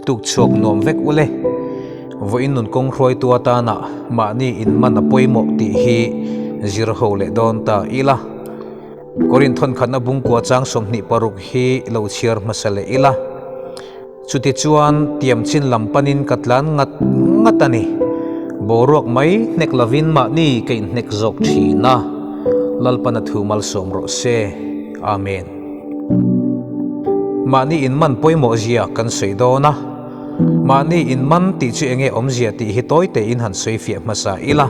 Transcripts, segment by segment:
Tuk chhuak nuam vek ule. Vawiin nun kawng hruaitu atana mahni inman a pawimawh tih hi zir ho leh dawn ta ila. Korin thawnkhatna bungkua chang 26 hi lo chhiar hmasa leh ila. Chutichuan tiamchin lam panin ka tlan ngat ngat a ni. Boruak mai hnek lovin mahni ka inhnek zawk thin a, Lalpan a thu malsawm rawh se. Amen. Mahni inman pawimawh zia kan sawi dawn a, mahni inman tih chu enge awmzia tih hi tawi tein han sawi fiah hmasa ila.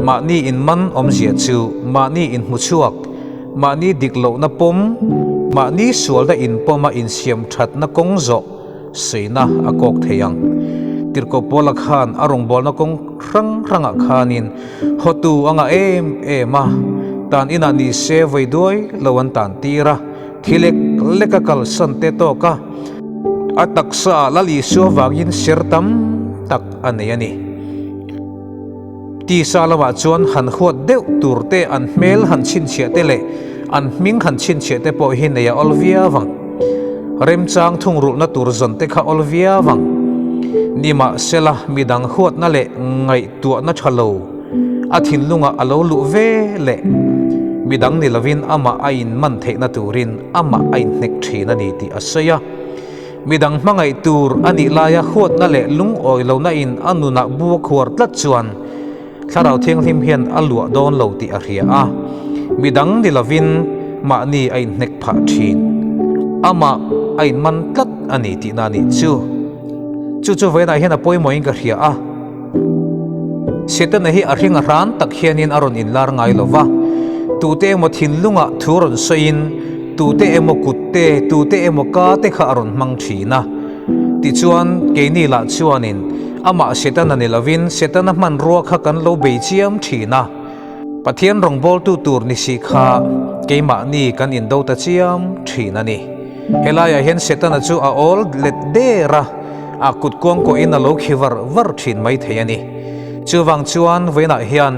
Mahni inman awmzia chu mahni inhmuchhuak, Mahni dik lohna pawm, mahni sualna inpawma insiam thatna kawng zawh sawiina a kawk thei ang. Tirhkoh Paula khan a rawngbawlna kawng hrang hrangah khanin hotu a ngah em em a, tan inah ni se vawi duai lo an tan tir a, thi lek lek a kalsan te tawk a, a taksaah Lal Isua vangin ser tam tak a nei a ni. Tisa lamah chuan han huat deuh tur te, an hmel han chhinchhiah te leh an hming han chhinchhiah te pawh hi nei a awl viau ang. Remchang thungrulhna tur zawn te kha awl viau ang. Nimahsela, midang huatna leh ngaihtuahna tha lo a thinlungah a lo luh ve leh midang ni lovin amah a inman theihna turin amah a inhnek thin a ni tih a sawi a. Midang hmangaih tur a nih laia huatna leh lungawi lohna in a nunah bu a khuar tlat chuan Thlarau Thianghlim hian a luah dawn lo tih a hria a, midang ni lovin mahni a inhnek phah thin. Amah a inman tlat a ni tihna a nih chu. Chu chu vawiinah hian a pawimawhin ka hria a. Setana hi a hring a hran tak hianin a rawn inlar ngai lo va, tute emaw thinlungah thu rawn sawiin, tute emaw kut te, tute emaw ka te kha a rawn hmang thin a. Tichuan, keini lah chuanin amah Setana ni lovin Setana hmanrua kha kan lo bei chiam thin a. Pathian rawngbawltu tur ni si kha keimahni kan indo ta chiam thin a ni. Helaiah hian Setana chu a awl let der a, a kut kuangkuahin a lo khi var var thin mai thei a ni. Chuvang chuan vawiinah hian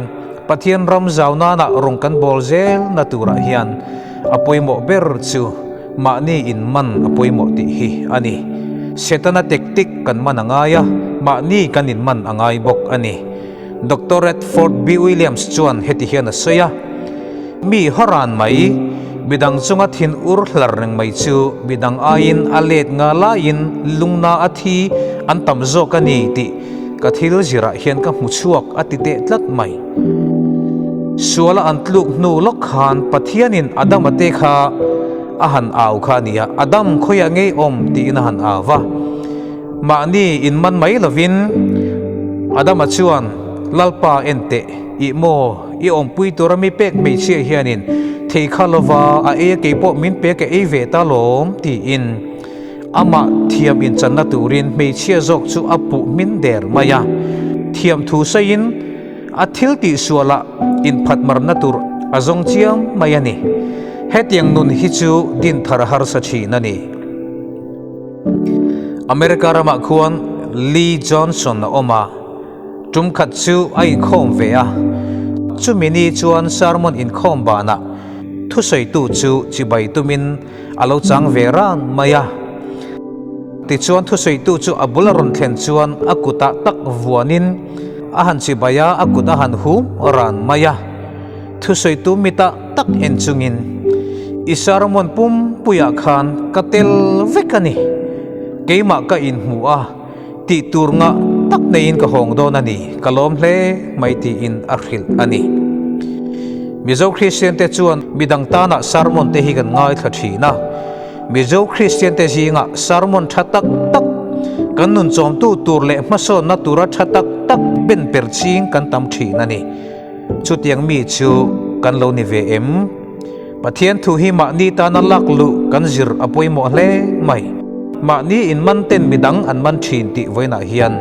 Pathian ram zau nana rawng kan bawl zel na turah hian a pawimawh ber chu mahni in man a pawimawh tih hi a ni. Setana tactic kan man a ngai a, mahni kan in man a ngai bawk a ni. Doctor Redford B. Williams chuan heti hian a sawi a, Mi haran mai, midang chunga thin ur hlar reng mai chu midang aiin a let nga laiin lungna a thi an tam zawk a ni tih ka thil zirah hian ka hmu chhuak a ti teh tlat mai. Suala an tluk hnu lawk khan Pathianin Adama te kha a han au kha a ni a, Adam khawiah ngei awm tiin a han au va. Mahni inman mai lovin Adama chuan Lalpa en teh ih maw i awmpui tura mi pek hmeichhia hianin thei kha lova a ei a keipawh min pe ka ei ve ta lawm tiin amah thiam inchanna turin hmeichhia zawk chu a puh hmin der mai a. Thiam thu sawiin a thil tihsualah inphatmarna tur a zawng chiang mai a ni. Hetiang nun hi chu dinthar harsa thin a ni. America ramah khuan Lee Johnson a awm a, tum khat chu a inkhawm ve a. Chumi ni chuan sermon inkhawm banah thusawitu chu chibai tumin a lo chang ve ran mai a. Tichuan thusawitu chu a bul a rawn thlen chuan a kutah tak vuanin a han chibai a, a kut a han hum ran mai a. Thusawitu mitah tak en chungin, I sermon pumpuiah khan ka tel vek a ni. Keimah ka inhmu a, tih tur ngah tak neiin ka hawng dawn a ni, ka lawm hle mai tiin a hrilh a ni. Mizo Kristian te chuan midang tanah sermon te hi kan ngaithla thin a. Mizo Kristian te zingah sermon tha tak tak, kan nun chawmtu tur leh hmasawnna tura tha tak tak ben per ching kan tam thin a ni. Chutiang mi chu kan lo ni ve em? Pathian thu hi mahni tana lak luh kan zir a pawimawh hle mai. Mahni in man ten midang an man thin tih vawiinah hian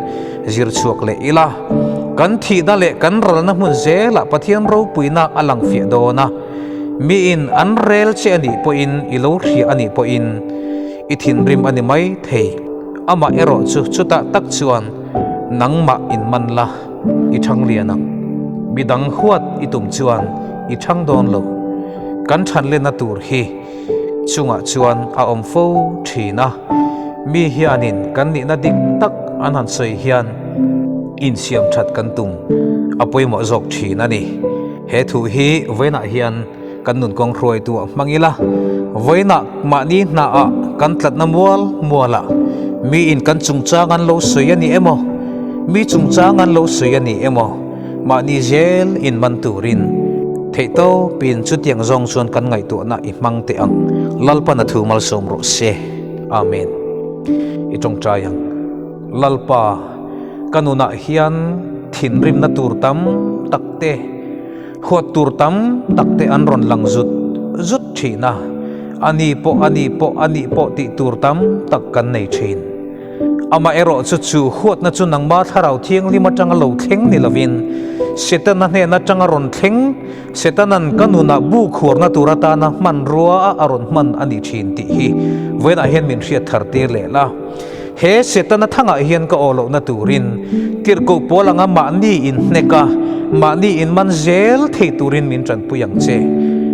zir chhuak leh ila. Kan thihna leh kan ralna hmun zelah Pathian ropuina a lang fiah dawn a. Miin an rel che a nih pawhin i lo hria a nih pawhin i thinrim a ni mai thei. Amah erawh chu chutah tak chuan nangmah in man la. I thang lian ang. Midang huat i tum chuan i thang dawn lo. Kan than lenna tur hi chungah chuan a awm fo thin a. Mi hianin kan nihna dik tak an han sawi hian insiam that kan tum a pawimawh zawk thin a ni. He thu hi vawiinah hian kan nun kawng hruaitu ah hmang ila, vawiinah mahni hnaah kan tlatna mual mualah miin kan chungchang an lo sawi a ni emaw, mi chungchang an lo sawi a ni emaw, mahni zel in man turin theihtawpin chutiang zawng chuan kan ngaihtuahna i hmang teh ang. Lalpan a thu malsawm rawh se. Amen. I tawngtai ang. Lalpa, ka nunah hian thinrimna tur tam tak te, huat tur tam tak te an rawn lang zut zut thin a, a ni pawh a ni pawh a nih pawh tih tur tam tak kan nei thin. Amaherawh chu chu huatna chu nangma Thlarau Thianghlim atanga lo thleng ni lovin Setana hnen atanga rawn thleng, Setana'n ka nunah bu khuarna tur atana hmanrua a a rawn hman a ni thin tih hi vawiinah hian min hriat thar tir leh la. He Setana thangah hian ka aw lohna turin tirhkoh pawl anga mahni inhnek a, mahni inman zel thei turin min tanpui ang che.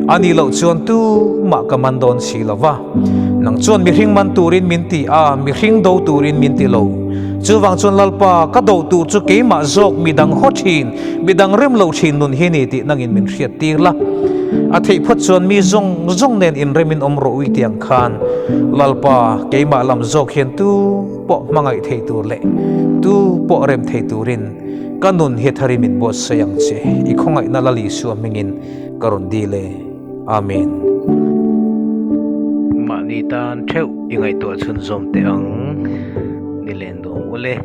A nih loh chuan tumah ka man dawn si lo va. Nang chuan mihring man turin min ti a, mihring do turin min ti lo. Chuvang chuan Lalpa, ka do tur chu keimah zawk midang haw thin, midang rem lo thin nun hi ni tih nangin min hriat tir la. A theih phawt chuan mi zawng zawng nen inremin awm rawh ui tiang khan Lalpa, keimah lam zawk hian tu pawh hmangaih thei tur leh tu pawh rem thei turin ka nun hi thari min buatsaih ang che. I khawngaihna Lal Isua hmingin ka rawn dil e. Amen. Mahni tan theuh i ngaihtuah chhunzawm teh ang. Ni len duh ang ule.